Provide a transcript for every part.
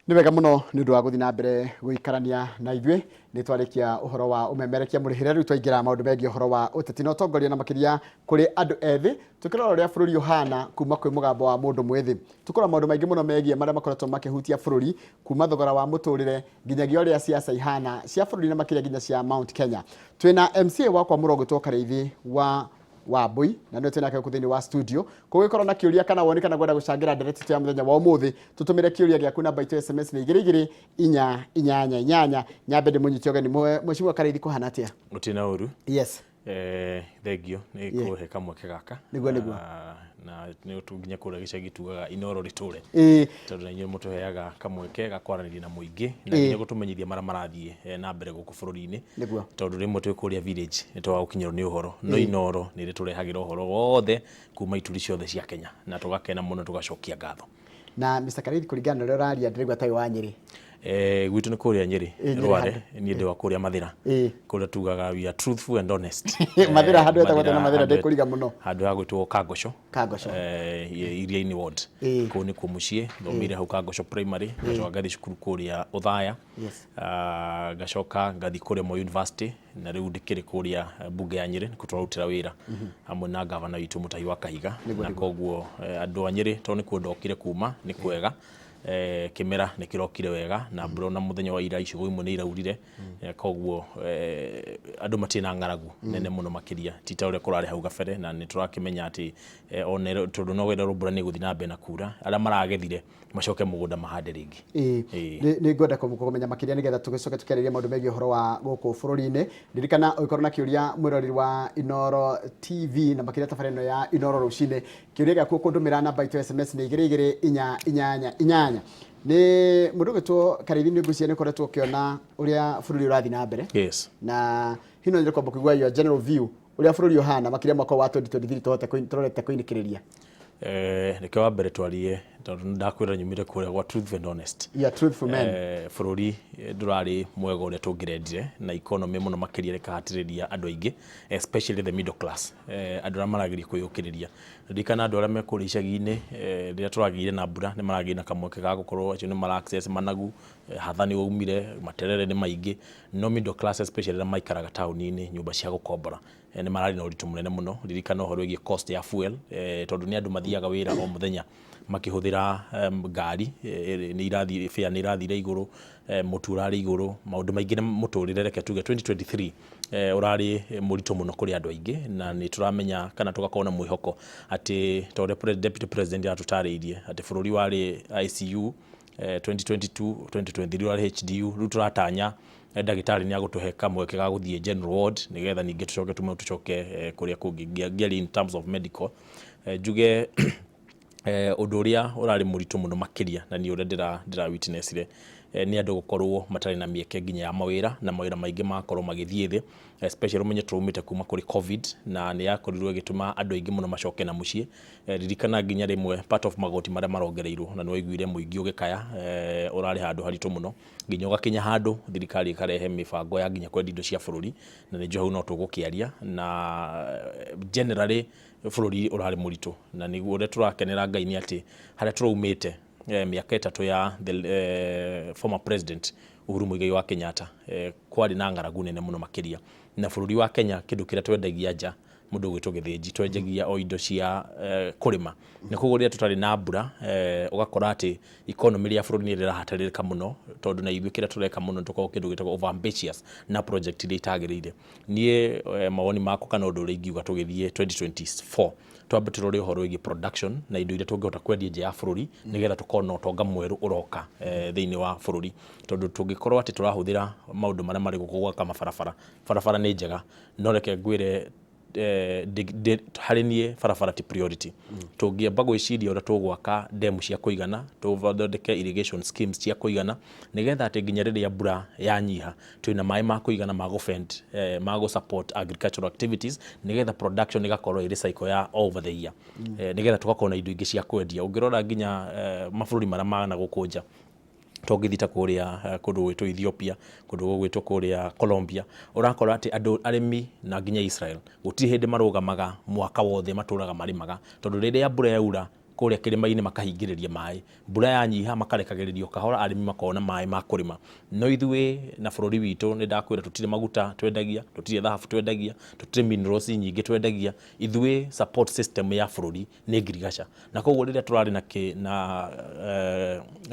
Nĩ wega mũno nĩ ũndũ wa gũthiĩ na mbere gũikarania na ithuĩ. Nĩ twarĩkia ũhoro wa ũmemerekia mũrĩhĩre, rĩu twaingĩra maũndũ megiĩ ũhoro wa ũteti na ũtongoria na makĩria kũrĩ andũ ethĩ, tũkĩrora ũrĩa bũrũri ũhana kuma kwĩ mũgambo wa mũndũ mwĩthĩ. Tũkũrora maũndũ maingĩ mũno megiĩ marĩa makoretwo makĩhutia bũrũri, kuma thogora wa mũtũrĩre nginyagia ũrĩa siasa ihana cia bũrũri na makĩria nginya cia Mount Kenya. Twĩna MCA wa kwamũrwo gwĩtwo Karĩithi wa Wambui na nĩwe twĩnake gũkũ thĩinĩ wa studio. Kũngĩkorwo na kĩũria kana woni kana gwenda gũcangĩra ndereti itũ ya mũthenya wa ũmũthĩ, tũtũmĩre kĩũria gĩaku namba itũ ya SMS nĩ 22488. Nyambe ndĩmũnyite ũgeni. Mheshimiwa Karĩithi, kũhana atĩa? Gũtirĩ na ũru. Yes. Thengio nĩ kũhe kamweke gaka. Nĩguo, nĩguo. Na nĩ nginya kũrĩa gĩcagi tugaga Inooro rĩtũre. Tondũ na inyuĩ mũtũheaga kamweke ga kwaranĩria na mũingĩ na nginya gũtũmenyithia marĩa marathiĩ na mbere gũkũ bũrũri-inĩ. Tondũ rĩmwe twĩ kũrĩa village nĩ twaga gũkinyĩrwo nĩ ũhoro, no Inooro nĩ rĩtũrehagĩra ũhoro wothe kuma ituri ciothe cia Kenya na tũgakena mũno, tũgacokia ngatho. Na Mr. Karĩithi, kũringana na ũrĩa ũraria, ndĩraigua ta wĩ wa Nyĩrĩ. Gwitũ nĩ kũrĩa Nyĩrĩ. Nyĩrĩ. Rware. Handũ. Niĩ ndĩ wa kũrĩa Mathĩra. Kũrĩa tugaga we are truthful and honest. Mathĩra, handũ hetagwo atĩa na Mathĩra? Ndĩkũriga mũno. Handũ ha gwĩtwo Kangoco. Kangoco. Iriainĩ ward. Kũu nĩkuo mũciĩ, thomeire hau Kangoco Primary, ngacoka ngathiĩ cukuru kũrĩa Othaya. Ngacoka ngathiĩ kũrĩa Moi University, na rĩu ndĩkĩrĩ kũrĩa mbunge ya Nyĩrĩ nĩkuo tũrarutĩra wĩra hamwe na gavana witũ Mutahi wa Kahiga. Na koguo andũ a Nyĩrĩ, tondũ nĩkuo ndokire kuma, nĩ kwega. Kĩmera nĩ kĩrokire wega na mbura ona mũthenya wa ira icigo imwe nĩ iraurire. Koguo andũ matirĩ na ng'aragu nene mũno makĩria, ti ta ũrĩa kũrarĩ hau gabere. Na nĩ tũrakĩmenya atĩ ona tondũ no wĩra mbura nĩ ĩgũthiĩ na mbere na kura, arĩa maragethire macoke mũgũnda mahande rĩngĩ. Nĩ ngwenda kũmenya makĩria nĩgetha tũgĩcoke tũkĩarĩria maũndũ megiĩ ũhoro wa gũkũ bũrũri-inĩ. Ririkana ũngĩkorwo na kĩũria, mwĩroreri wa Inooro TV na makĩria tabarĩra ĩno ya Inooro Rũcinĩ, kĩũria gĩaku ũkũndũmĩra namba itũ ya SMS nĩ 22488. Nĩ mũndũ ũgwĩtwo Karĩithi, nĩ ngwĩciria nĩ ũkoretwo ũkĩona ũrĩa bũrũri ũrathiĩ na mbere. Na hihi no nyende kwamba kũigua your general view ũrĩa bũrũri ũhana makĩria mwaka wa 2023 tũhote tũrorete kũinĩkĩrĩria. Reke wa mbere twarie, tondũ nĩ ndakwĩra nyumire kũrĩa gwa truth and honest. You are truthful man. Bũrũri ndũrarĩ mwega ũrĩa tũngĩrendire, na economy mũno makĩria ĩkahatĩrĩria andũ aingĩ, especially the middle class, andũ arĩa marageria kwĩyũkĩrĩria. Ririkana andũ arĩa me kũrĩa icagi-inĩ, rĩrĩa tũragĩire na mbura nĩ maragĩire na kamweke ga gũkorwo acio nĩ mara access managu, hatha nĩ waumire, materere nĩ maingĩ, no middle class, especially arĩa maikaraga taũni-inĩ nyũmba cia gũkombora, nĩ mararĩ na ũritũ mũnene mũno. Ririkana ũhoro wĩgiĩ cost ya fuel, tondũ nĩ andũ mathiaga wĩra o mũthenya makĩhũthĩra ngari, nĩ irathiĩ, fare nĩ irathire igũrũ, mũtu ũrarĩ igũrũ, maũndũ maingĩ na mũtũrĩre. Reke tuge 2023 ũrarĩ mũritũ mũno kũrĩ andũ aingĩ, na nĩ tũramenya kana tũgakorwo na mwĩhoko atĩ ta ũrĩa Deputy President aratũtarĩirie atĩ bũrũri warĩ ICU 2022, 2023 ũrarĩ HDU, rĩu tũratanya ndagĩtarĩ nĩ agũtũhe kamweke ga gũthiĩ general ward nĩgetha ningĩ tũcoke tume tũcoke kũrĩa kũngĩ. Ngĩaria in terms of medical, njuge ũndũ ũrĩa ũrarĩ mũritũ mũno makĩria na niĩ ũrĩa ndĩra witnessire nĩ andũ gũkorwo matarĩ na mĩeke nginya ya mawĩra, na mawĩra maingĩ makorwo magĩthiĩ thĩ, especially ũmenye tũraumĩte kuma kũrĩ COVID na nĩ yakorirwo ĩgĩtũma andũ aingĩ mũno macoke na mũciĩ. Ririkana nginya rĩmwe part of magoti marĩa marongereirwo, na nĩ waiguire mũingĩ ũgĩkaya, ũrarĩ handũ haritũ mũno nginya ũgakinya handũ thirikari ĩkarehe mĩbango ya nginya kwendia indo cia bũrũri, na nĩ njũĩ hau no tũgũkĩaria. Na generally bũrũri ũrarĩ mũritũ, na nĩguo ũrĩa tũrakenera Ngai nĩ atĩ harĩa tũraumĩte mĩaka 3 ya the former president Uhuru Muigai wa Kenyatta, kwarĩ na ng'aragu nene mũno makĩria. Na bũrũri wa Kenya, kĩndũ kĩrĩa twendagia nja, mũndũ ũgwĩtwo Gĩthĩnji, twenjagia o indo cia kũrĩma, na koguo rĩrĩa tũtarĩ na mbura, ũgakora atĩ economy ya bũrũri nĩ ĩrahatĩrĩrĩka mũno, tondũ na ithuĩ kĩrĩa tũreka mũno tũkoragwo kĩndũ gĩtagwo over ambitious na project iria itagĩrĩire. Niĩ mawoni makwa kana ũndũ ũrĩa ingiuga tũgĩthiĩ 2024, twambe tũrore ũhoro wĩgiĩ production na indo iria tũngĩhota kwendia nja ya bũrũri, nĩgetha tũkorwo na ũtonga mwerũ ũroka thĩinĩ wa bũrũri, tondũ tũngĩkorwo atĩ tũrahũthĩra maũndũ marĩa marĩ gũkũ gwaka mabarabara, barabara nĩ njega, no reke ngwĩre, harĩ niĩ barabara ti priority. Tũngĩamba gwĩciria ũrĩa tũgwaka demu cia kũigana, tũthondeke irrigation schemes cia kũigana, nĩgetha atĩ nginya rĩrĩa mbura yanyiha twĩna maĩ ma kũigana ma gũ ma gũ support agricultural activities, nĩgetha production ĩgakorwo ĩrĩ cycle ya over the year, nĩgetha tũgakorwo na indo ingĩ cia kwendia. Ũngĩrora nginya mabũrũri marĩa ma na gũkũ nja, tũngĩthiĩ ta kũrĩa kũndũ gwĩtwo Ethiopia, kũndũ gũgwĩtwo kũrĩa Colombia, ũrakora atĩ andũ arĩmi na nginya Israel gũtirĩ hĩndĩ marũgamaga mwaka wothe, matũraga marĩmaga, tondũ rĩrĩa mbura yaura Kũrĩa kĩrĩma-inĩ makahingĩrĩria maĩ, mbura yanyiha makarekagĩrĩrio kahora arĩmi makona maĩ ma kũrĩma. No ithuĩ na bũrũri witũ nĩ ndakwĩra tũtirĩ maguta twendagia, tũtirĩ thahabu twendagia, tũtirĩ minerals nyingĩ twendagia, ithuĩ support system ya bũrũri nĩ ngirigaca. Na koguo rĩrĩa tũrarĩ na kĩ na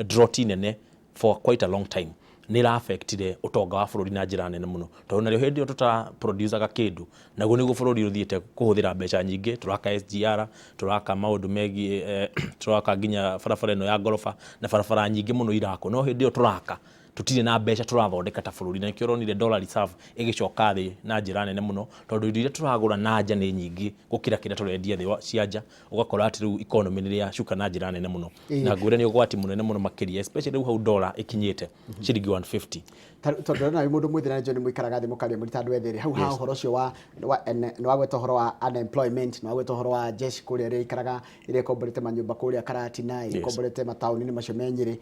drought nene for quite a long time nĩ ĩra affectire ũtonga wa bũrũri na njĩra nene mũno, tondũ narĩo hĩndĩ ĩyo tũta produce aga kĩndũ, naguo nĩguo bũrũri ũthiĩte kũhũthĩra mbeca nyingĩ, tũraka SGR, tũraka maũndũ megiĩ, tũraka nginya barabara ĩno ya ngoroba na barabara nyingĩ mũno irakwo, no hĩndĩ ĩyo tũraka tũtirĩ na mbeca tũrathondeka ta bũrũri, na nĩkĩo ũronire dollar reserve ĩgĩcoka thĩ na njĩra nene mũno, tondũ indo iria tũragũra na nja nĩ nyingĩ gũkĩra kĩrĩa tũrendia thĩ cia nja, ũgakora atĩ rĩu economy nĩ yacuka na njĩra nene mũno. Na ngwĩre nĩ ũgwati mũnene mũno makĩria, especially rĩu hau dollar ĩkinyĩte ciringi 150. Tondũ ndĩrona wĩ mũndũ mwĩthĩ na nĩnjũĩ nĩ mũikaraga thĩ mũkaria mũrĩ ta andũ ethĩ rĩ, hau ha ũhoro ũcio wa nĩ wagweta ũhoro wa unemployment, nĩ wagweta ũhoro wa jeshi kũrĩa ĩrĩa ĩikaraga, ĩrĩa ĩkomborete manyũmba kũrĩa Karatina, ĩkomborete mataũni-inĩ macio me Nyĩrĩ.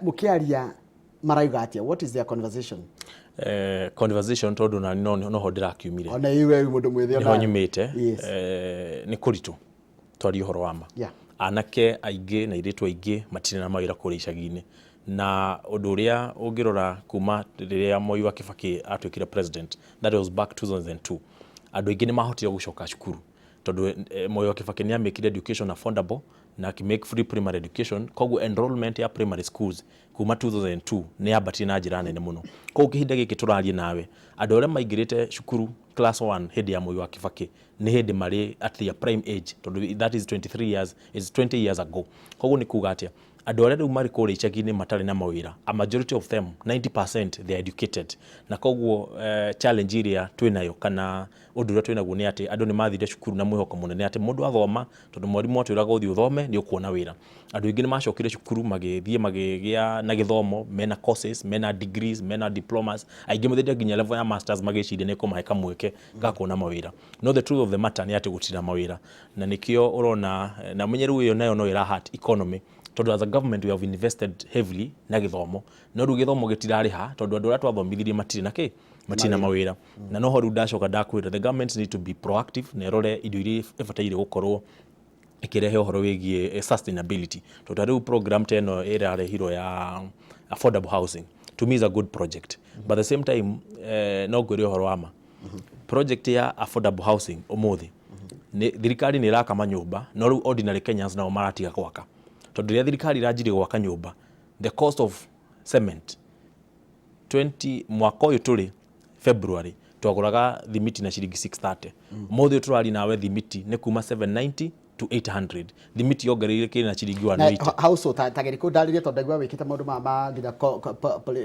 Mũkĩaria marauga atĩa? What is their conversation? Conversation tondũ nani noho ndĩrakiumire. Ona iwe wĩ mũndũ mwĩthĩ. Nĩho nyumĩte. Nĩ kũritũ twarie ũhoro wa ma. Anake aingĩ na airĩtu aingĩ matirĩ na mawĩra kũrĩa icagi-inĩ, na ũndũ ũrĩa ũngĩrora kuma rĩrĩa Moi wa Kibaki atuĩkire president, that was back 2002, andũ aingĩ nĩ mahotire gũcoka cukuru, tondũ Moi wa Kibaki nĩ amĩkire education affordable na akĩ make free primary education. Koguo enrollment ya primary schools kuma 2002 nĩ yambatire na njĩra nene mũno. Koguo kĩhinda gĩkĩ tũraria nawe, andũ arĩa maingĩrĩte cukuru class 1 hĩndĩ ya Moi wa Kibaki nĩ hĩndĩ marĩ at their prime age, tondũ that is 23 years, is 20 years ago. Koguo nĩ kuga atĩa? Andũ arĩa rĩu marĩ kũrĩa icagi-inĩ matarĩ na mawĩra, a majority of them, 90%, they are educated. Na koguo challenge ĩrĩa twĩnayo kana ũndũ ũrĩa twĩnaguo nĩ atĩ andũ nĩ mathire cukuru na mwĩhoko mũnene atĩ mũndũ athoma, tondũ mwarimũ atwĩraga ũthiĩ ũthome nĩ ũkuona wĩra. Andũ aingĩ nĩ macokire cukuru, magĩthiĩ magĩgĩa na gĩthomo, mena courses, mena degrees, mena diplomas, aingĩ mathire nginya level ya masters, magĩciria nĩ kũmahe kamweke ga kuona mawĩra. No the truth of the matter nĩ atĩ gũtirĩ na mawĩra, na nĩkĩo ũrona na ũmenye rĩu ĩyo nayo no ĩra hurt economy, tondũ as a government we have invested heavily na gĩthomo, no rĩu gĩthomo gĩtirarĩha, tondũ andũ arĩa twathomithirie matirĩ na kĩ, matirĩ na mawĩra. Na noho rĩu ndacoka ndakwĩra the government need to be proactive na ĩrore indo iria ĩbataire gũkorwo ĩkĩrehe ũhoro wĩgiĩ sustainability, tondũ ta rĩu program ta ĩno ĩrarehirwo ya affordable housing, to me is a good project, but at the same time no ngwĩre ũhoro wa ma, project ya affordable housing ũmũthĩ nĩ thirikari nĩ ĩraka manyũmba, no rĩu ordinary Kenyans nao maratiga gwaka, tondũ rĩrĩa thirikari ĩranjirie gwaka nyũmba, the cost of cement 20 mwaka ũyũ tũrĩ February twagũraga thimiti na ciringi 630. Ũmũthĩ ũyũ tũraria nawe thimiti nĩ kuma 790 to 800. Thimiti yongereire kĩrĩ na ciringi 180. Hauso ta geria kũndarĩria, tondũ ndaigua wĩkĩte maũndũ maya ma nginya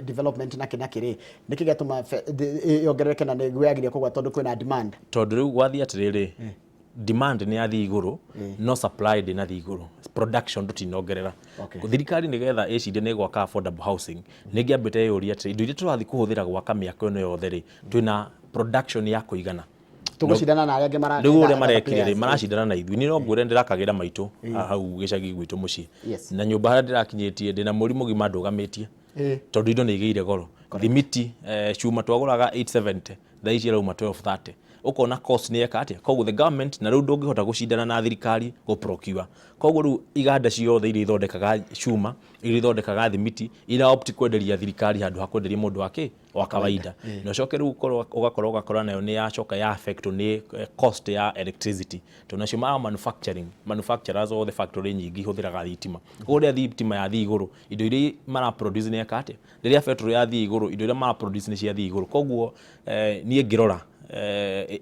development na kĩ na kĩrĩ, nĩkĩ gĩatũma yongerereke na nĩguo yagĩrĩire kũgwa tondũ kwĩna demand? Tondũ rĩu gwathiĩ atĩrĩrĩ, demand nĩ yathiĩ igũrũ no supply ndĩnathiĩ igũrũ, production tũtinongerera. Thirikari nĩgetha ĩcirie nĩ gwaka affordable housing, nĩ ĩngĩambĩte ĩyũrie atĩrĩ, indo iria tũrathiĩ kũhũthĩra gwaka mĩako ĩno yothe rĩ, twĩna production ya kũigana? Tũgũcindana na arĩa angĩ mara Rĩu ũrĩa marekire rĩ, maracindana na ithuĩ. Niĩ no ngwĩre ndĩrakagĩra maitũ hau gĩcagi gwitũ mũciĩ, na nyũmba harĩa ndĩrakinyĩtie ndĩna mweri mũgima ndũgamĩtie, tondũ indo nĩ igĩire goro. Thimiti, cuma twagũraga 870, thaa ici ĩrauma 1230. Ũkona cost nĩ eka atĩa. Koguo the government na rĩu ndũngĩhota gũcindana na thirikari gũ procure. Koguo rĩu iganda ciothe iria ithondekaga cuma, iria ithondekaga thimiti, ira opt kwenderia thirikari handũ ha kwenderia mũndũ wa kĩ wa kawaida. Na ũcoke rĩu ũkorwo ũgakorwo ũgakora nayo nĩ yacoka ya affect nĩ cost ya electricity, tondũ nacio ma manufacturing manufacturers othe, factory nyingĩ ihũthĩraga thitima. Koguo rĩrĩa thitima yathiĩ igũrũ, indo iria mara produce nĩ eka atĩa? Rĩrĩa petrol yathiĩ igũrũ, indo iria mara produce nĩ ciathiĩ igũrũ. Koguo niĩ ngĩrora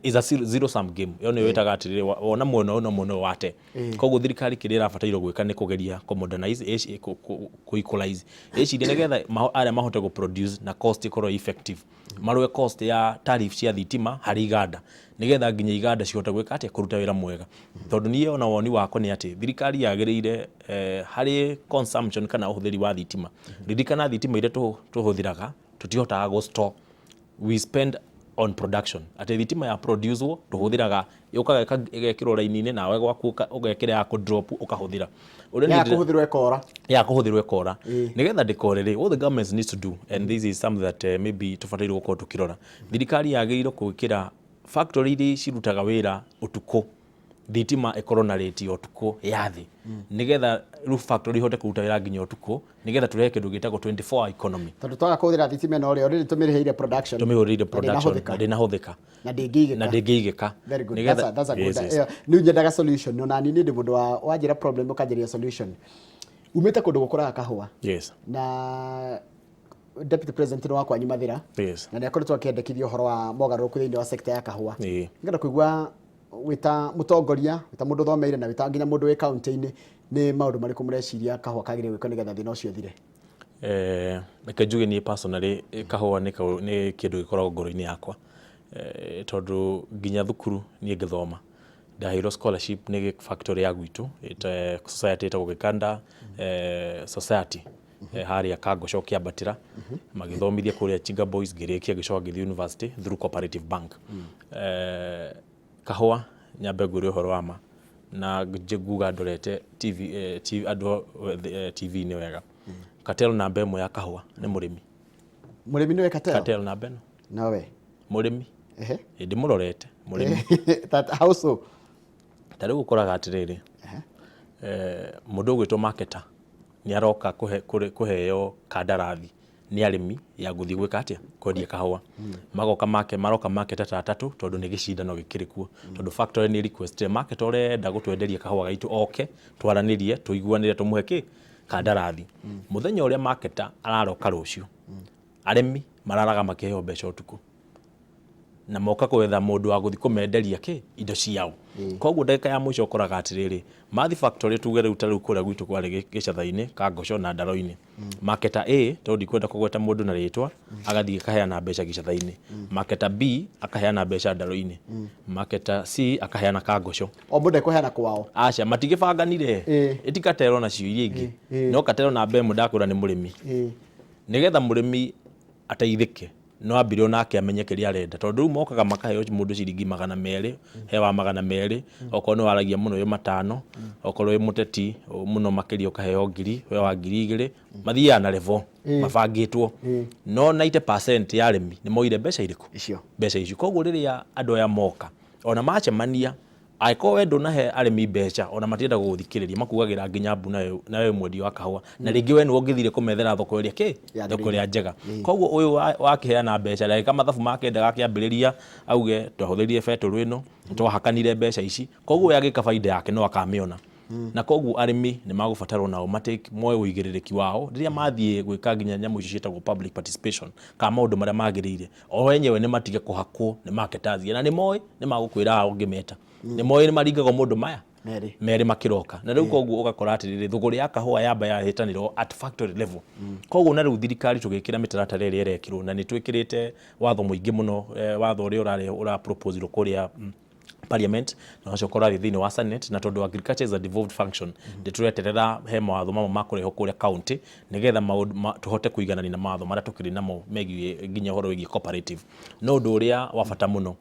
is a zero sum game. Ĩyo nĩyo ĩtaga atĩrĩrĩ, wona mwena ũyũ na mwena ũyũ wate. Koguo thirikari kĩrĩa ĩrabatairwo gwĩka nĩ kũgeria kũ modernize, kũ equalize, ĩcirie nĩgetha arĩa mahote gũ produce na cost ĩkorwo effective, marũe cost ya tariff cia thitima harĩ iganda, nĩgetha nginya iganda cihote gwĩka atĩa? Kũruta wĩra mwega. Tondũ niĩ ona woni wakwa nĩ atĩ thirikari yagĩrĩire harĩ consumption kana ũhũthĩri wa thitima, ririkana thitima iria tũhũthĩraga tũtihotaga gũ store, we spend on production, atĩ thitima ya produce wo tũhũthĩraga yũkaga ĩgekĩrwo raini-inĩ, nawe gwaku ũgekĩra ya kũ drop ũkahũthĩra. Ũrĩa ya kũhũthĩrwo ĩkora. Ya kũhũthĩrwo ĩkora. Nĩgetha ndĩkore rĩ, what the government needs to do, and this is something that maybe tũbataire gũkorwo tũkĩrora, thirikari yagĩrĩirwo gwĩkĩra factory iria cirutaga wĩra ũtukũ. Thitima ĩkorwo na rate ya ũtukũ ya thĩ, nĩgetha rĩu factory ihote kũruta wĩra nginya ũtukũ, nĩgetha tũrehe kĩndũ gĩtagwo 24 hour economy. Tondũ twaga kũhũthĩra thitima ĩno rĩ, already tũmĩrĩhĩire production. Tũmĩhũrĩire Na production ndĩnahũthĩka. Na ndĩnahũthĩka. Na ndĩngĩigĩka. Na ndĩngĩigĩka. Very good. That's a good. Yes. Nĩ nyendaga solution. Ona niĩ ndĩ mũndũ wa wanjĩra problem ũkanjĩria solution. Umĩte kũndũ gũkũraga kahũa. Na deputy president nĩ wa kwanyu Mathĩra. Na nĩ akoretwo akĩendekithia ũhoro wa mogarũrũku thĩinĩ wa sector ya kahũa. Ngenda kũigua wĩta mũtongoria, wĩta mũndũ ũthomeire na wĩta nginya mũndũ wĩ kaunti-inĩ, nĩ maũndũ marĩkũ mũreciria kahũa kagĩrĩire gwĩkwo nĩgetha thĩna ũcio ũthire? Reke njuge niĩ personally kahũa nĩ kĩndũ gĩkoragwo ngoro-inĩ yakwa, tondũ nginya thukuru niĩ ngĩthoma ndaheirwo scholarship nĩ factory ya gwitũ, society ĩtagwo Gĩkanda Society harĩa Kangũca ũkĩambatĩra, magĩthomithia kũrĩa Chinga Boys, ngĩrĩkia ngĩcoka ngĩthiĩ university through Cooperative Bank. Kahũa nyambe ngwĩre ũhoro wa ma na nguga ndorete TV, TV, andũ TV-inĩ wega. Cartel namba ĩmwe ya kahũa nĩ mũrĩmi. Mũrĩmi nĩwe cartel? Cartel namba ĩno. Nowe. Mũrĩmi. Ndĩmũrorete mũrĩmi. That, how so? Ta rĩu ũkoraga atĩrĩrĩ, mũndũ ũgwĩtwo marketer nĩ aroka kũheo kandarathi nĩ arĩmi ya gũthiĩ gwĩka atĩa, kwendia kahũa. Magoka make, maroka marketer ta atatũ tondũ nĩ gĩcindano gĩkĩrĩ kuo. Tondũ factory nĩ request marketer ũrenda gũtwenderia kahũa gaitũ oke, twaranĩrie, tũiguanĩre, tũmũhe kĩ? Kandarathi. Mũthenya ũrĩa marketer araroka rũciũ, arĩmi mararaga makĩheo mbeca ũtukũ. Na moka gwetha mũndũ wa gũthiĩ kũmenderia kĩ? Indo ciao. Koguo ndagĩka ya mũico ũkoraga atĩrĩrĩ, mathi factory tuge rĩu ta rĩu kũrĩa gwitũ kwarĩ gĩcatha-inĩ, Kangũco na Ndaro-inĩ. Marketer A, tondũ ndikwenda kũgweta mũndũ na rĩtwa, agathiĩ akaheana mbeca gĩcatha-inĩ. Marketer B akaheana mbeca Ndaro-inĩ. Marketer C akaheana Kangũco. O mũndũ ekũheana kwao. Aca, matigĩbanganire. Ĩti katero nacio iria ingĩ. No katero namba ĩmwe ndakwĩra nĩ mũrĩmi. Nĩgetha mũrĩmi ateithĩke, no ambire onake amenye kĩrĩa arenda, tondũ rĩu mokaga makaheo mũndũ ciringi 200, he wa 200, okorwo nĩ waragia mũno wĩ 500, okorwo wĩ mũteti mũno makĩria ũkaheo ngiri, we wa 2000, mathiaga na level mabangĩtwo. No 90% ya arĩmi nĩ moire mbeca irĩkũ? Icio. Mbeca icio. Koguo rĩrĩa andũ aya moka, ona macemania, angĩkorwo we ndũnahe arĩmi mbeca, ona matienda gũgũthikĩrĩria, makugagĩra nginya mbu na we mwendia wa kahũa. Na rĩngĩ we nĩwe ũngĩthire kũmethera thoko ĩrĩa kĩ? Thoko ĩrĩa njega. Koguo ũyũ wakĩheana mbeca, ndagĩka mathabu make ndagakĩambĩrĩria auge twahũthĩrire betũrũ ĩno, nĩtwahakanire mbeca ici. Koguo we agĩka baida yake no akamĩona. Na koguo arĩmi nĩ magũbatarwo nao matake, moe ũigĩrĩrĩki wao rĩrĩa mathiĩ gwĩka nginya nyamũ icio ciĩtagwo public participation, kana maũndũ marĩa magĩrĩire. O enyewe nĩ matige kũhakwo nĩ marketers, na nĩ moĩ nĩ magũkwĩra haha ũngĩmeta. Nĩ moĩ nĩ maringagwo mũndũ maya Merĩ. Merĩ makĩroka. Na rĩu koguo ũgakora atĩrĩrĩ, thũgũrĩ ya kahũa yamba yahĩtanĩrwo at factory level. Koguo na rĩu thirikari tũgĩkĩra mĩtaratara ĩrĩa ĩrekĩrwo, na nĩ twĩkĩrĩte watho mũingĩ mũno, watho ũrĩa ũrarehwo ũra propose irwo kũrĩa parliament na ũgacoka ũrathiĩ thĩinĩ wa senate, na tondũ agriculture is a devolved function, nĩ tũreterera he mawatho mamwe ma kũrehwo kũrĩa county nĩgetha maũndũ tũhote kũiganania na mawatho marĩa tũkĩrĩ namo megiĩ nginya ũhoro wĩgiĩ cooperative. No ũndũ ũrĩa wa bata mũno,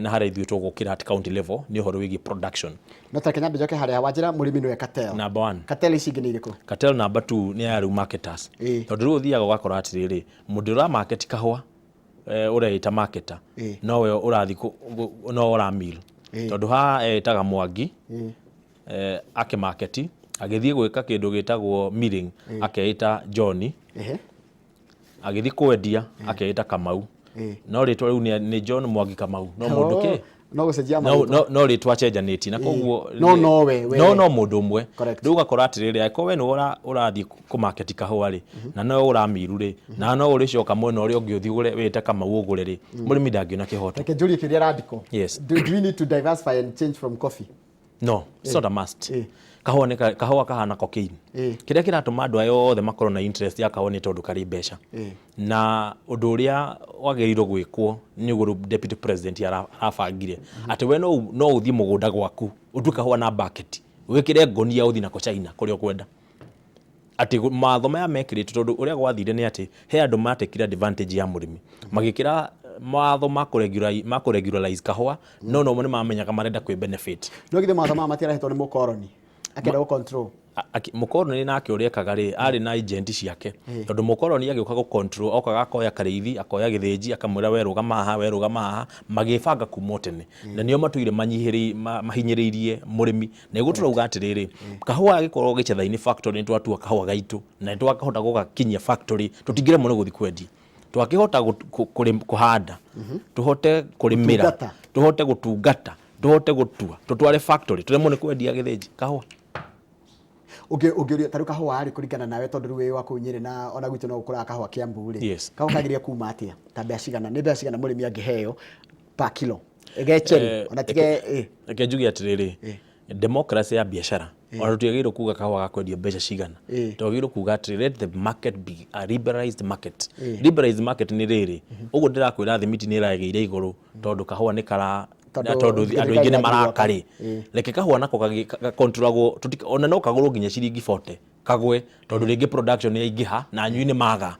na harĩa ithuĩ tũgũkĩra at county level, nĩ ũhoro wĩgiĩ production. No ta reke nyambe njoke harĩa wanjĩra mũrĩmi nĩwe cartel. Number one. Cartel ici ingĩ nĩ irĩkũ? Cartel number two nĩ ya rĩu marketers. Tondũ rĩu ũthiaga ũgakora atĩrĩrĩ, mũndũ ũra market kahũa, ũreĩta marketer, nowe ũrathiĩ nowe ũra mill. Tondũ haha eĩtaga Mwangi, akĩmarket, agĩthiĩ gwĩka kĩndũ gĩtagwo milling, akeĩta John. Agĩthiĩ kwendia, akeĩta Kamau. No rĩtwa rĩu nĩ John Mwangi Kamau. No mũndũ kĩ? No gũcenjia No, marĩtwa. no rĩtwa acenjanĩtie na koguo No nowe, we. No mũndũ ũmwe. Correct. Rĩu ũgakora atĩrĩrĩ, angĩkorwo we nĩwe ũrathiĩ kũmarket kahũa rĩ, na nowe ũramiru rĩ, na no ũrĩcoka mwena ũrĩa ũngĩ ũthiĩ ũgũre wĩte Kamau ũgũre rĩ, mũrĩmi ndangĩona kĩhoto. Reke njũrie kĩrĩa radical. Yes. Do we need to diversify and change from coffee? No, it's not a must. Kahũa nĩ kahũa kahana cocaine. Kĩrĩa kĩratũma andũ aya othe makorwo na interest ya kahũa nĩ tondũ karĩ mbeca. Na ũndũ ũrĩa wagĩrĩirwo gwĩkwo nĩ ũguo rĩu deputy president arabangire. Atĩ we no ũthiĩ mũgũnda gwaku, ũtue kahũa na bucket, wĩkĩre ngũnia ũthiĩ nako China kũrĩa ũkwenda. Atĩ mawatho maya mekĩrĩtwo, tondũ ũrĩa gwathire nĩ atĩ he andũ matekire advantage ya mũrĩmi, magĩkĩra mawatho ma kũ regularize kahũa, no no nĩ mamenyaga marenda kwĩ benefit. No githĩ mawatho maya matiarehetwo nĩ mũkoroni akĩenda gũ control? Mũkoroni nake ũrĩa ekaga rĩ, arĩ na agent ciake, tondũ mũkoroni agĩũka gũ control okaga akoya Karĩithi, akoya Gĩthĩnji, akamwĩra we rũgama haha, we rũgama haha, magĩbanga kuma o tene, na nĩo matũire mahinyĩrĩirie mũrĩmi. Na nĩguo tũrauga atĩrĩrĩ, kahũa gagĩkorwo gĩcetha-inĩ factory, nĩ twatua kahũa gaitũ na nĩ twakĩhota gũgakinyia factory, tũtingĩremwo nĩ gũthiĩ kwendia. Twakĩhota kũhanda, tũhote kũrĩmĩra, Gũtungata. tũhote gũtungata, tũhote gũtua, tũtware factory, tũremwo nĩ kwendia Gĩthĩnji kahũa? Ũngĩũria tarĩu kahũa rĩ, kũringana nawe, tondũ rĩu wĩ wa kũu Nyĩrĩ na ona gwitũ no gũkũraga kahũa Kĩambu rĩ, kahũa kagĩrĩire kuma atĩa, ta mbeca cigana, nĩ mbeca cigana mũrĩmi angĩheo per kilo gecherĩ ona tige Reke njuge atĩrĩrĩ, democracy ya biacara, ona tũtiagĩrĩirwo kuga kahũa gakwendio mbeca cigana. Twagĩrĩirwo kuga atĩrĩ, let the market be a liberalized market. Liberalized market nĩ rĩrĩ, ũguo ndĩrakwĩra, thimiti nĩ ĩragĩire igũrũ tondũ kahũa nĩ kara Tondũ tondũ andũ aingĩ nĩ maraka rĩ, Ĩĩ. Reke kahũa nako gakontrolagwo, ona no kagũrwo nginya ciringi 40 kagwe, tondũ rĩngĩ production nĩ yaingĩha na anyui nĩ maga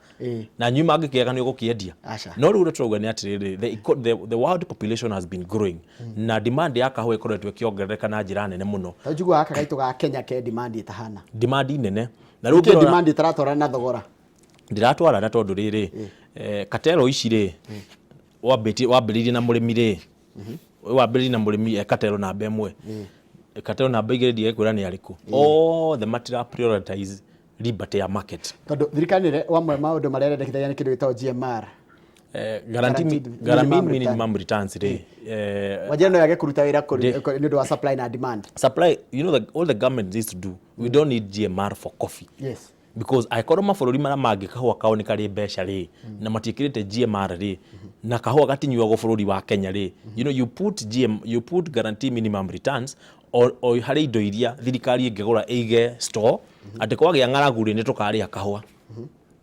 na anyui mangĩkĩaga nĩ ũgũkĩendia. Aca. No rĩu ũrĩa tũrauga nĩ atĩrĩrĩ, the world population has been growing na demand ya kahũa ĩkoretwo ĩkĩongerereka na njĩra nene mũno. Tondũ njiguaga gaka gaitũ ga Kenya ke demand ĩtahana. Demand nene, na rĩu Nĩkĩ ũngĩrora demand ĩtaratwarana na thogora? Ndiratwarana tondũ rĩrĩ, katero ici rĩ, wambĩrĩirie na mũrĩmi rĩ, wambĩrĩirie na mũrĩmi e katero namba 1, katero namba 2, ndigekwĩra nĩ arĩkũ, othe matira prioritize liberty ya market. Tondũ thirikari nĩ wamwe maũndũ marĩa ĩrendekithagia nĩ kĩndũ gĩtagwo GMR. Guarantee Guaranteed guarantee minimum return. Minimum returns rĩ, Wanjĩra no yage kũruta wĩra nĩ ũndũ wa supply na demand. Supply, all the government needs to do, we don't need GMR for coffee. Because angĩkorwo mabũrũri marĩa mangĩ kahũa kao nĩ karĩ mbeca rĩ, na matiĩkĩrĩte GMR rĩ, na kahũa gatinyuagwo bũrũri wa Kenya rĩ, you put GM, you put guarantee minimum returns o harĩ indo iria thirikari ĩngĩgũra ĩige store, atĩ kwagĩa ng'aragu rĩ, nĩ tũkarĩa kahũa.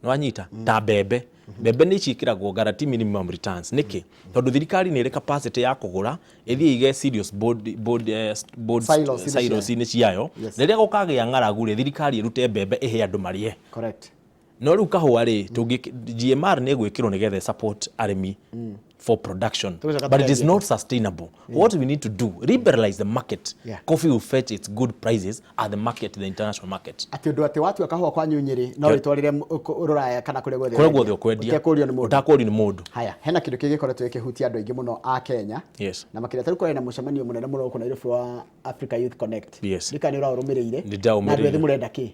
Nĩwanyita? Ta mbembe, mbembe nĩ ciĩkĩragwo guarantee minimum returns. Nĩkĩ? Tondũ thirikari nĩ ĩrĩ capacity ya kũgũra, ĩthiĩ ĩige serious board Silos-inĩ silos-inĩ ciayo. Rĩrĩa gũkagĩa ng'aragu rĩ, thirikari ĩrute mbembe ĩhe andũ marĩe. No rĩu kahũa rĩ, GMR nĩ ĩgwĩkĩrwo nĩgetha support arĩmi for production, Tũgũcoka but it is tũrĩanjie. Not sustainable. What we need to do, liberalize the market. Coffee will fetch its good prices at the market, the international market. Atĩ ũndũ atĩ watua kahũa kwanyu Nyĩrĩ no wĩtwarĩre rũraya kana kũrĩa guothe kũrĩa guothe ũrendia. Ũkwendia. Ũtekũũrio nĩ mũndũ. Ũtakũũrio nĩ mũndũ. Haya, hena kĩndũ kĩngĩ gĩkoretwo gĩkĩhutia andũ aingĩ mũno a Kenya. Na makĩria tarĩu kũrĩ na mũcemanio mũnene mũno gũkũ Nairobi wa Africa Youth Connect. Ndikana nĩ ũraũrũmĩrĩire. Nĩ ndaũrũmĩrĩire. Na andũ ethĩ mũrenda kĩ?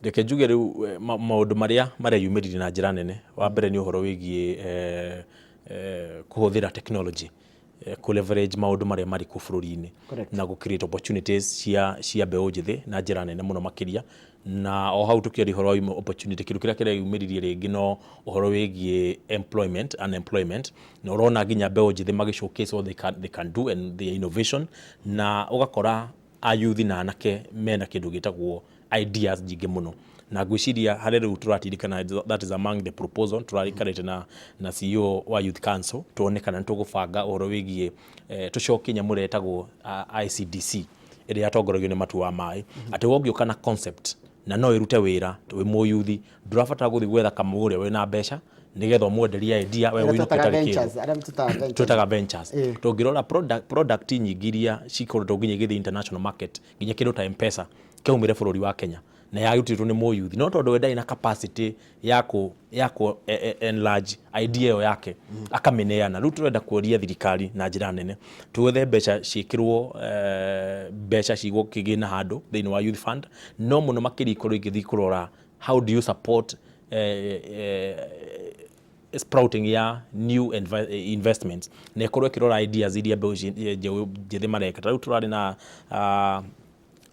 Reke njuge rĩu, maũndũ marĩa mareyumĩririe na njĩra nene, wa mbere nĩ ũhoro wĩgiĩ kũhũthĩra technology, kũ leverage maũndũ marĩa marĩ kuo bũrũri-inĩ na gũ create opportunities cia mbeũ njĩthĩ na njĩra nene mũno makĩria. Na o hau tũkĩaria ũhoro wa opportunity, kĩndũ kĩrĩa kĩreyumĩririe rĩngĩ no ũhoro wĩgiĩ employment, unemployment, na ũrona nginya mbeũ njĩthĩ magĩ showcase what they can do and their innovation, na ũgakora ayuthi na anake mena kĩndũ gĩtagwo ideas nyingĩ mũno. Na ngwĩciria harĩa rĩu tũratirikana, that is among the proposal tũraikarĩte na CEO wa Youth Council, tuone kana nĩ tũgũbanga ũhoro wĩgiĩ tũcokie nyamũ ĩrĩa ĩtagwo ICDC, ĩrĩa yatongoragio nĩ Matu wa Maĩ, atĩ wongĩũka na concept na no ĩrute wĩra wĩ mũyuthi, ndũrabatara gũthiĩ gwetha kamũ ũrĩa wĩna mbeca nĩgetha ũmwenderie idea we Arĩa wĩinũke twĩtaga ũtarĩ kĩndũ. Ventures, arĩa twĩtaga ventures. Twĩtaga ventures. Tũngĩrora product nyingĩ iria cikoretwo nginya igĩthiĩ international market, nginya kĩndũ ta M-Pesa kĩaumire bũrũri wa Kenya na yarutĩtwo nĩ mũyuthi, no tondũ we ndarĩ na capacity ya kũ enlarge idea ĩyo yake, akamĩneana. Rĩu tũrenda kũria thirikari na njĩra nene twethe mbeca ciĩkĩrwo, mbeca cigwo kĩgĩna handũ thĩinĩ wa youth fund, no mũno makĩria ikorwo igĩthiĩ kũrora how do you support sprouting ya new investments, na ĩkorwo ĩkĩrora ideas iria mbeũ njĩthĩ mareka. Ta rĩu tũrarĩ na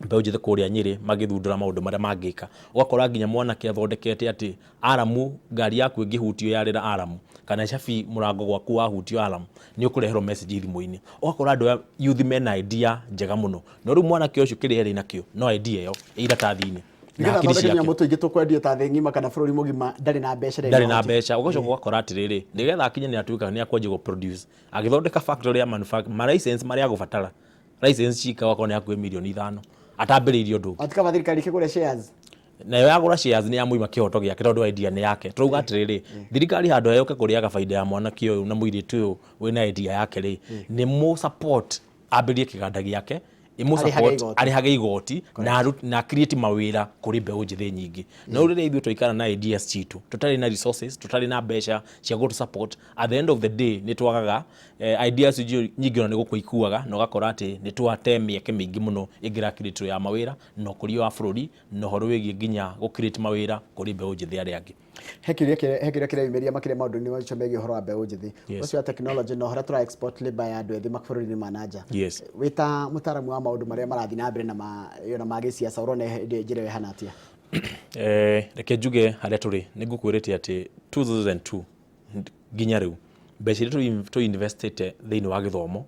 mbeũ njĩthĩ kũrĩa Nyĩrĩ magĩthundũra maũndũ marĩa mangĩka. Ũgakora nginya mwanake athondekete atĩ alarm, ngari yaku ĩngĩhutio yarĩra alarm, kana cabi mũrango gwaku wahutio alarm, nĩ ũkũreherwo message thimũ-inĩ. Ũgakora andũ aya youth mena idea njega mũno, no rĩu mwanake ũcio kĩrĩa arĩ nakĩo no idea ĩyo ĩ iratathi-inĩ na Nĩgetha hakiri athondeke ciake. nyamũ tũingĩ tũkwendio ta thĩ ng'ima kana bũrũri mũgima, ndarĩ na mbeca. Ndarĩ na mbeca. Ũgacoka ũgakora atĩrĩrĩ, nĩgetha akinye nĩ atuĩka nĩ akwanjia gũ produce, agĩthondeka factory ya manufacture, ma license marĩa agũbatara, license cika okorwo nĩ hakuhĩ mirioni 5 atambĩrĩirie ũndũ ũngĩ. Atikaba thirikari ĩkĩgũre shares. Nayo yagũra shares nĩ yamũima kĩhoto gĩake, tondũ idea nĩ yake. Tũrauga atĩrĩrĩ, thirikari handũ ha yũke kũrĩaga baida ya mwanake ũyũ na mũirĩtu ũyũ wĩna idea yake rĩ, nĩ mũ support ambĩrĩrie kĩganda gĩake. Ĩmũ Arĩhage support igoti. Arĩhage igoti na create mawĩra kũrĩ mbeũ njĩthĩ nyingĩ. No rĩrĩa ithuĩ twaikara na ideas citũ, tũtarĩ na resources, tũtarĩ na mbeca cia gũtũ support, at the end of the day nĩ twagaga ideas nyingĩ, ona nĩ gũkua ikuaga, na ũgakora atĩ nĩ twate mĩeke mĩingĩ mũno ĩngĩra create ya mawĩra na ũkũria wa bũrũri na ũhoro wĩgiĩ nginya gũ create mawĩra kũrĩ mbeũ njĩthĩ arĩa angĩ. He kĩũria kĩreyumĩria makĩria maũndũ-inĩ macio megiĩ ũhoro wa mbeũ njĩthĩ ũcio wa technology na ũrĩa tũra export labor ya andũ ethĩ mabũrũri-inĩ ma nanja. Wĩ ta mũtaaramu wa maũndũ marĩa marathiĩ na mbere na ma gĩsiasa, ũrona njĩra ĩyo ĩhana atĩa? Reke njuge harĩa tũrĩ nĩ ngũkwĩrĩte atĩ 2002 nginya rĩu, mbeca iria tũ investĩte thĩinĩ wa gĩthomo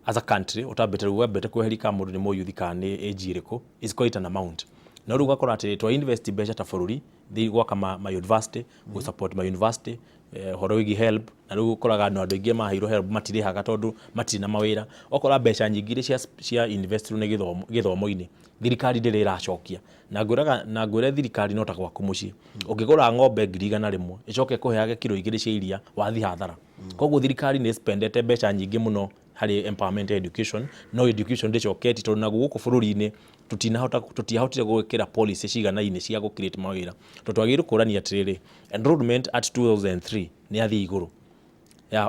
as a country, ũtambĩte rĩu wambĩte kweheria kana mũndũ nĩ mũyuthi kana nĩ age ĩrĩkũ, is quite an amount. No rĩu ũgakora atĩ twa invest mbeca ta bũrũri thĩ gwaka ma university, gũ support ma university, ũhoro wĩgiĩ HELB, na rĩu ũkoraga andũ aingĩ maheirwo HELB matirĩhaga tondũ matirĩ na mawĩra. Ũgakora mbeca nyingĩ iria cia investirwo nĩ gĩthomo-inĩ, thirikari ndĩrĩ ĩracokia. Na ngwĩraga na ngwĩre, thirikari no ta gwaku mũciĩ, ũngĩgũra ng'ombe 100,000 ĩcoke ĩkũheage kiro 2 cia iria, wathiĩ hathara. Koguo thirikari nĩ spendete mbeca nyingĩ mũno harĩ empowerment education, no education ndĩcoketie, tondũ naguo gũkũ bũrũri-inĩ tũtinahota, tũtiahotire gwĩkĩra policy ciganaine cia gũ create mawĩra, tondũ twagĩrĩirwo kũrania atĩrĩrĩ, enrollment at 2003 nĩ yathiĩ igũrũ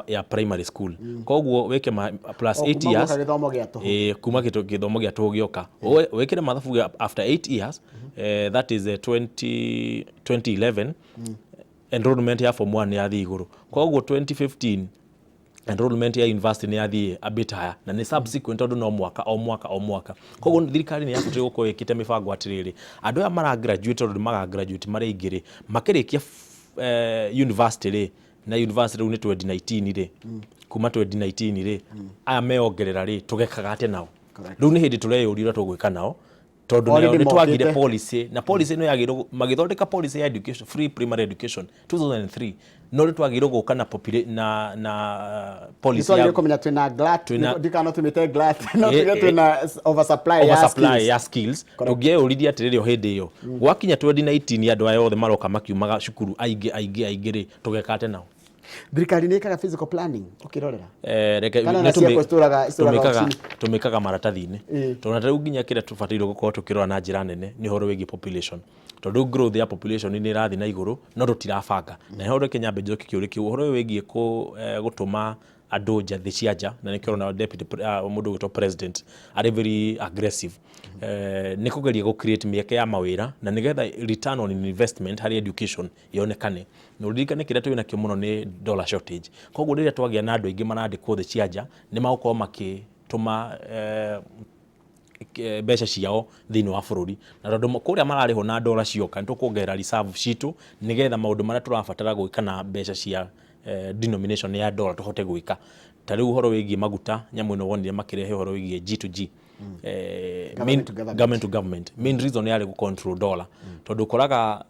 ya primary school, koguo wĩke plus O 8 kuma years guoka gĩthomo gĩa tũhũ. Ĩĩ, kuma gĩthomo gĩa tũhũ gĩoka, wĩkĩre mathabu after 8 years, that is 20, 2011 enrollment ya form 1 nĩ yathiĩ igũrũ. Koguo 2015 enrollment ya university nĩ yathiĩ a bit higher, na nĩ subsequent, tondũ no mwaka o mwaka o mwaka. Koguo thirikari nĩ yabataire gũkorwo ĩkĩte mĩbango atĩrĩrĩ, andũ aya mara graduate, tondũ maga graduate marĩ aingĩ rĩ, makĩrĩkia university rĩ, na university rĩu nĩ 2019 rĩ, kuma 2019 rĩ, aya meongerera rĩ, tũgekaga atĩa nao? Rĩu nĩ hĩndĩ tũreyũria ũrĩa tũgwĩka nao, tondũ Already nĩ twagire mokĩte. Policy, na policy ĩno yagĩrĩirwo magĩthondeka policy ya education, free primary education 2003, no rĩ twagĩrĩirwo gũka na policy nĩ ya twagĩrĩirwo kũmenya twĩna glut. Twĩna ndikana tũmĩte glut, no tuge twĩna oversupply ya oversupply skills. Ya skills. Tũngĩeyũririe atĩrĩrĩ, o hĩndĩ ĩyo gwakinya 2019, andũ aya othe maroka makiumaga cukuru aingĩ aingĩ aingĩ rĩ, tũgeka atĩa nao? Thirikari nĩ ĩkaga physical planning ũkĩrorera? Reke Kana nĩ ona ciakwa citũraga ofici-inĩ. Tũmĩkaga maratathi-inĩ, tondũ na rĩu nginya kĩrĩa tũbatairwo gũkorwo tũkĩrora na njĩra nene nĩ ũhoro wĩgiĩ population, tondũ growth ya population nĩ ĩrathiĩ na igũrũ, no tũtirabanga. Na nĩho reke nyambe njoke kĩũria kĩu, ũhoro ũyũ wĩgiĩ gũtũma andũ nja, thĩ cia nja, na nĩkĩo ũrona deputy mũndũ ũgwĩtwo president arĩ very aggressive, nĩ kũgeria gũ create mĩeke ya mawĩra na nĩgetha return on investment harĩ education yonekane. Na ũririkane kĩrĩa twĩ nakĩo mũno nĩ dollar shortage. Koguo rĩrĩa twagĩa na andũ aingĩ marandĩkwo thĩ cia nja, nĩ magũkorwo makĩtũma mbeca ciao thĩinĩ wa bũrũri, na tondũ kũrĩa mararĩhwo na dola cioka, nĩ tũkuongerera reserve citũ nĩgetha maũndũ marĩa tũrabatara gwĩka na mbeca cia denomination ya dollar tũhote gwĩka. Ta rĩu ũhoro wĩgiĩ maguta, nyamũ ĩno wonire makĩrehe ũhoro wĩgiĩ G2G, Government to government. Government to government, main reason yarĩ gũ control dollar, tondũ ũkoraga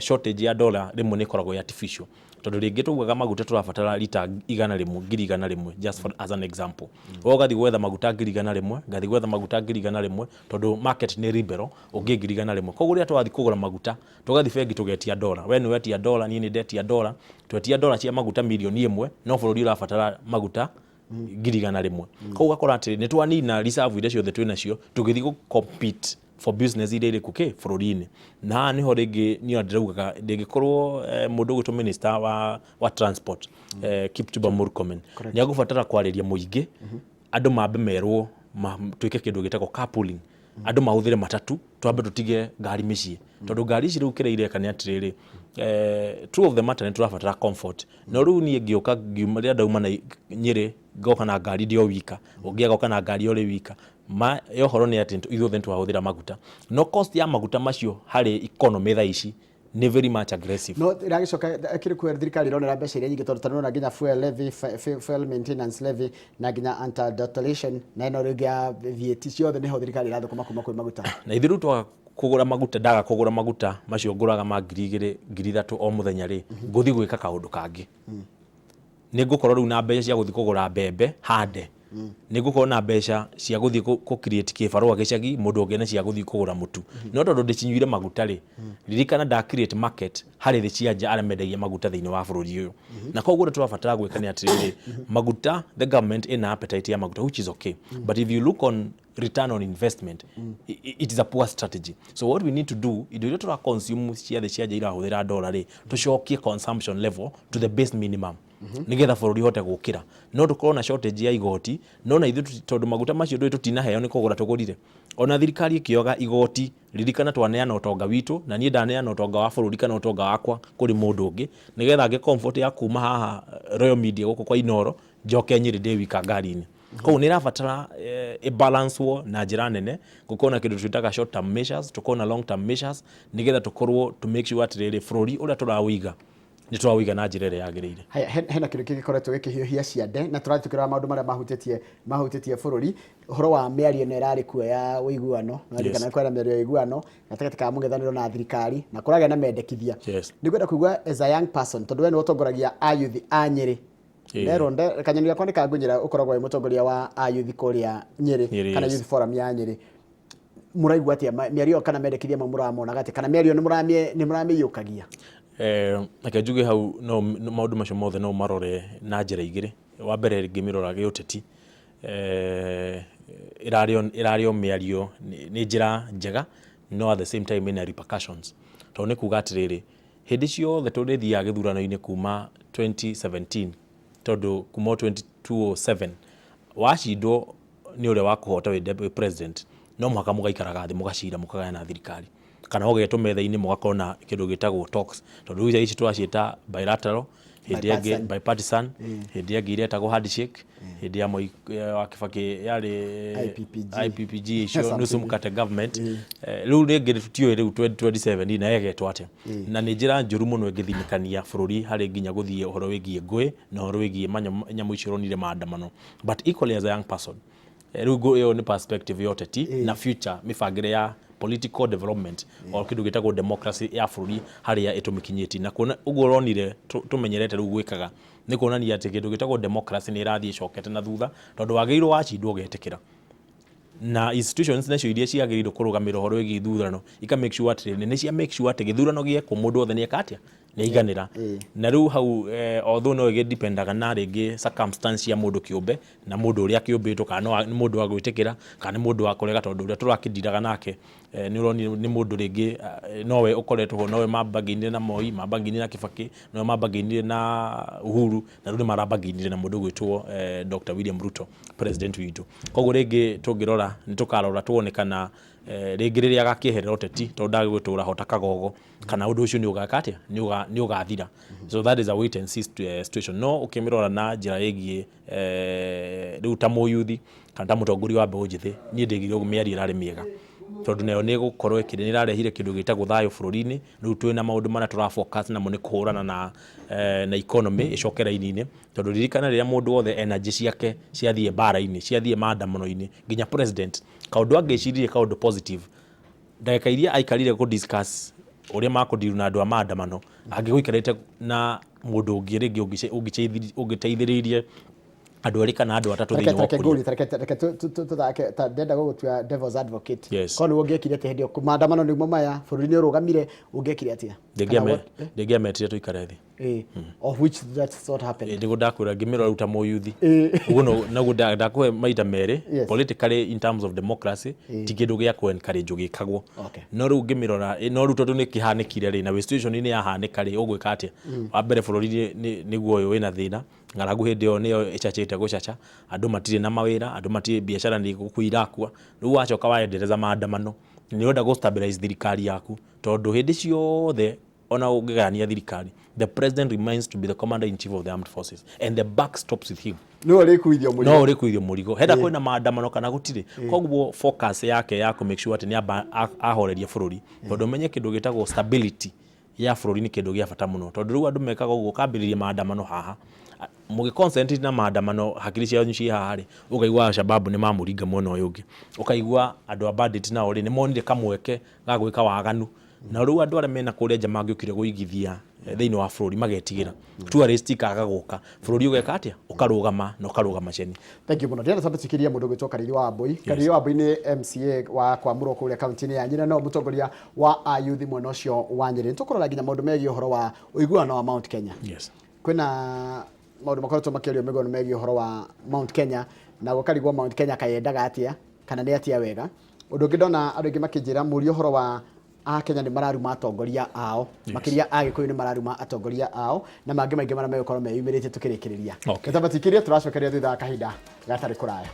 shortage ya dollar rĩmwe nĩ ĩkoragwo ĩ artificial, tondũ rĩngĩ taugaga maguta tũrabatara rita 100, 100,000, just for, as an example. We ũgathiĩ gwetha maguta 100,000, ngathiĩ gwetha maguta 100,000, tondũ market nĩ liberal, ũngĩ 100,000. Koguo rĩrĩa twathiĩ kũgũra maguta, tũgathiĩ bengi tũgetia dola, we nĩ wetia dola, niĩ nĩ ndetia dola, twetia dola cia maguta 1,000,000, no bũrũri ũrabatara maguta 100,000. Koguo ũgakora atĩ nĩ twanina reserve iria ciothe twĩ nacio tũgĩthiĩ gũ compete for business iria irĩ kũ bũrũri-inĩ. Na haha nĩho rĩngĩ niĩ ndĩraugaga ndĩngĩkorwo mũndũ ũgwĩtwo minister wa transport, Kipchumba Murkomen, nĩ agũbatara kwarĩria mũingĩ, andũ mambe merwo twĩke kĩndũ gĩtagwo carpooling, andũ mahũthĩre matatu, twambe tũtige ngari mĩciĩ, tondũ ngari ici rĩu kĩrĩa ireka nĩ atĩrĩrĩ, true of the matter, nĩ tũrabatara comfort, no rĩu niĩ ngĩũka ngiuma, rĩrĩa ndauma na Nyĩrĩ ngoka na ngari ndĩ o wika, ũngĩ agoka na ngari orĩ wika, ma ya ũhoro nĩ atĩ ithuothe nĩ twahũthĩra maguta, no cost ya maguta macio harĩ economy thaa ici nĩ very much aggressive. No iragicoka kiri kwä thirikari ironera mbeca iria nyingĩ, tondũ tarona nginya fuel levy, fuel maintenance levy, na nginya anti-adulteration, na ĩno rĩngĩ ya VAT, ciothe nĩho thirikari irathũkũma kuma kwĩ maguta. Na ithuĩ rĩu twaga kũgũra maguta, ndaga kũgũra maguta macio ngũraga ma 2000, 3000 o mũthenya rĩ, ngũthiĩ gwĩka kaũndũ kangĩ. Nĩ ngũkorwo rĩu na mbeca cia gũthiĩ kũgũra mbembe hande. Nĩ ngũkorwo na mbeca cia gũthiĩ kũ create kĩbarũa gĩcagi, mũndũ ũngĩ na cia gũthiĩ kũgũra mũtu. No tondũ ndĩcinyuire maguta rĩ, ririkana nda create market harĩ thĩ cia nja arĩa mendagia maguta thĩinĩ wa bũrũri ũyũ. Na koguo ũrĩa tũrabatara gwĩka nĩ atĩrĩrĩ, maguta, the government ĩna appetite ya maguta, which is okay, but if you look on return on investment, it is a poor strategy. So what we need to do, indo iria tũra consume cia thĩ cia nja irahũthĩra dollar rĩ, tũcokie consumption level to the base minimum nĩgetha bũrũri ũhote gũkĩra. No tũkorwo na shortage ya igoti, no na ithuĩ tondũ maguta macio ndũĩ tũtinaheo, nĩ kũgũra tũgũrire. Ona thirikari ĩkĩoga igoti, ririkana twaneana ũtonga witũ, na niĩ ndaneana ũtonga wa bũrũri kana ũtonga wakwa kũrĩ mũndũ ũngĩ nĩgetha ngĩ comfort ya kuma haha Royal Media gũkũ kwa Inoro njoke Nyĩrĩ ndĩ wika ngari-inĩ. Koguo nĩ ĩrabatara ĩbalancwo na njĩra nene, gũkorwo na kĩndũ twĩtaga short term measures, tũkorwo na long term measures, nĩgetha tũkorwo to make sure atĩrĩrĩ, bũrũri ũrĩa tũrawĩiga nĩ tũrawĩiga na njĩra ĩrĩa yagĩrĩire. Haya, hena kĩndũ kĩngĩkoretwo gĩkĩhiũhia ciande na tũrathiĩ tũkĩrora maũndũ marĩa mahutĩtie bũrũri, ũhoro wa mĩario ĩno ĩrarĩ kuo ya ũiguano. Nĩwaririkana kwĩna mĩario ya ũiguano gatagatĩ ka mũng'ethanĩro na thirikari na kũragĩa na mendekithia. Nĩngwenda kũigua as a young person, tondũ we nĩwe ũtongoragia ayuthi a Nyĩrĩ. Nderwo kanyoni gakwa nĩ kangũnyĩra ũkoragwo wĩ mũtongoria wa ayuthi kũrĩa Nyĩrĩ, Nyĩrĩ, kana youth forum ya Nyĩrĩ. Mũraigua atĩa mĩario ĩyo kana mendekithia mau mũramonaga atĩa, kana mĩario nĩ mũramĩiyũkagia? Reke njuge hau no maũndũ macio mothe no ũmarore na njĩra igĩrĩ. Wa mbere, ngĩmĩrora gĩũteti, ĩrarĩ o mĩario nĩ njĩra njega, no at the same time ĩna repercussions, tondũ nĩ kuga atĩrĩrĩ, hĩndĩ ciothe tũrĩthiaga gĩthurano-inĩ kuma 2017, tondũ kuma o 2007 wacindwo nĩ ũrĩa wa kũhota wĩ president, no mũhaka mũgaikaraga thĩ mũgacira mũkagayana thirikari, kana ũgetwo metha-inĩ mũgakorwo na kĩndũ gĩtagwo talks, tondũ rĩu ici tũraciĩta bilateral, hĩndĩ ĩngĩ bipartisan, hĩndĩ ĩngĩ iretagwo handshake, hĩndĩ ya Moi wa Kibaki yarĩ IPPG. IPPG icio, nusu mkate government. Rĩu rĩngĩ tũtiũĩ rĩu 2027 na ĩgetwo atĩa, na nĩ njĩra njũru mũno ĩngĩthinĩkania bũrũri harĩ nginya gũthiĩ ũhoro wĩgiĩ ngũĩ na ũhoro wĩgiĩ nyamũ icio ũronire maandamano. But equally, as a young person, rĩu ĩyo nĩ perspective ya ũteti na future mĩbangĩre ya political development o kĩndũ gĩtagwo democracy ya bũrũri harĩa ĩtũmĩkinyĩtie, na kuona ũguo ũronire tũmenyerete rĩu gwĩkaga nĩ kuonania atĩ kĩndũ gĩtagwo democracy nĩ ĩrathiĩ ĩcokete na thutha, tondũ wagĩrĩirwo wacindwo ũgetĩkĩra, na institutions nacio iria ciagĩrĩirwo kũrũgamĩrĩra ũhoro wĩgiĩ ithurano ika make sure atĩ nĩ cia make sure atĩ gĩthurano gĩekwo mũndũ wothe nĩ eka atĩa, nĩ aiganĩra. Na rĩu hau, although no ĩgĩdependaga na rĩngĩ circumstance cia mũndũ kĩũmbe na mũndũ ũrĩa akĩũmbĩtwo, kana no nĩ mũndũ wa gwĩtĩkĩra kana nĩ mũndũ wa kũrega, tondũ ũrĩa tũrakĩndiraga nake, nĩ ũronire nĩ mũndũ rĩngĩ nowe ũkoretwo ho, nowe mambangĩinire na Moi, mambangĩinire na Kibaki, nowe mambangĩinire na Uhuru, na rĩu nĩ marambangĩinire na mũndũ ũgwĩtwo Dr. William Ruto, president witũ. Koguo rĩngĩ tũngĩrora nĩ tũkarora tuone kana rĩngĩ rĩrĩa agakĩeherera ũteti, tondũ ndagĩgũtũra ho ta kagogo, kana ũndũ ũcio nĩ ũgaka atĩa, nĩ ũgathira. So that is a wait and see situation. No ũkĩmĩrora na njĩra ĩgiĩ rĩu ta mũyuthi kana ta mũtongoria wa mbeũ njĩthĩ, niĩ ndĩgire ũguo mĩario ĩrarĩ mĩega, tondũ nayo nĩ ĩgũkorwo ĩkĩrĩ nĩ ĩrarehire kĩndũ gĩtagwo thayũ bũrũri-inĩ. Rĩu twĩna maũndũ marĩa tũra focus namo nĩ kũhũrana na economy ĩcoke raini-inĩ, tondũ ririkana rĩrĩa mũndũ wothe energy ciake ciathiĩ mbara-inĩ, ciathiĩ maandamano-inĩ, nginya president kaũndũ angĩciririe kaũndũ positive, ndagĩka iria aikarire kũ discuss ũrĩa makũndiru na andũ a maandamano, angĩgũikarĩte na mũndũ ũngĩ rĩngĩ ũngĩteithĩrĩirie andũ erĩ kana andũ atatũ Reke thĩinĩ wa reke ũkũria. Ngũri, reke tũthake ta ndenda gũgũtua devil's advocate. Yes. Korwo nĩguo ũngĩekire atĩa hĩndĩ ĩyo maandamano nĩguo maya, bũrũri nĩ ũrũgamire, ũngĩekire atĩa? Kana Ndĩngĩametire tũikare thĩ. Of which that's what happened. Nĩguo ndakwĩra ngĩmĩrora rĩu ta mũyuthi ũguo noguo ndakũhe maita merĩ. Politically, in terms of democracy, ti kĩndũ gĩa kũ encourage gĩkagwo. No rĩu ngĩmĩrora, no rĩu tondũ nĩ kĩhanĩkire rĩ, na wĩ situation inĩ yahanĩka rĩ, ũgwĩka atĩa? Wa mbere, bũrũri nĩguo ũyũ wĩna thĩna, ng'aragu hĩndĩ ĩyo nĩyo ĩcacĩte gũcaca, andũ matirĩ na mawĩra, andũ matirĩ biacara, nĩ gũkua irakua. Rĩu wacoka waendereza maandamano, nĩ ũrenda gũ stabilize thirikari yaku, tondũ hĩndĩ ciothe ona ũngĩgayania thirikari, the president remains to be the commander in chief of the armed forces and the buck stops with him. Nĩwe ũrĩkuithio mũrigo. No ũrĩkuithio mũrigo henda kwĩna maandamano kana gũtirĩ. Koguo focus yake ya kũ make sure atĩ nĩ amba ahoreria bũrũri, tondũ ũmenye kĩndũ gĩtagwo stability ya bũrũri nĩ kĩndũ gĩa bata mũno, tondũ rĩu andũ mekaga ũguo, ũkambĩrĩria maandamano haha, mũgĩ concentrate na maandamano, hakiri cianyu ciĩ haha rĩ, ũkaigua Alshababu nĩ mamũringa mwena ũyũ ũngĩ, ũkaigua andũ a bandit nao rĩ, nĩ monire kamweke ga gwĩka waganu. Na rĩu andũ arĩa mena kũrĩa nja mangĩũkire gũigithia thĩinĩ wa bũrũri magetigĩra, tourist ikaga gũka, bũrũri ũgeka atĩa? Ũkarũgama na ũkarũgama ceni. Thank you mũno. Ndĩrenda twambe tũikĩrie mũndũ ũgwĩtwo Kariri wa Wambui. Kariri wa Wambui nĩ MCA wa Kwamũrwo kũrĩa kaunti-inĩ ya Nyĩrĩ na no mũtongoria wa ayuthi mwena ũcio wa Nyĩrĩ. Nĩ tũkũrora nginya maũndũ megiĩ ũhoro wa ũiguano wa Mount Kenya. Kwĩna maũndũ makoretwo makĩario mĩgono megiĩ ũhoro wa Mount Kenya na gũkarigwo Mount Kenya kayendaga atĩa kana nĩ atĩa wega. Ũndũ ũngĩ ndona andũ aingĩ makĩnjĩra mũrie ũhoro wa Akenya nĩ mararuma atongoria ao. Makĩria Agĩkũyũ nĩ mararuma atongoria ao na mangĩ maingĩ marĩa megũkorwo meyumĩrĩtie tũkĩrĩkĩrĩria. Nĩtwamba tũikĩrie, tũracokeria thutha wa kahinda gatarĩ kũraya.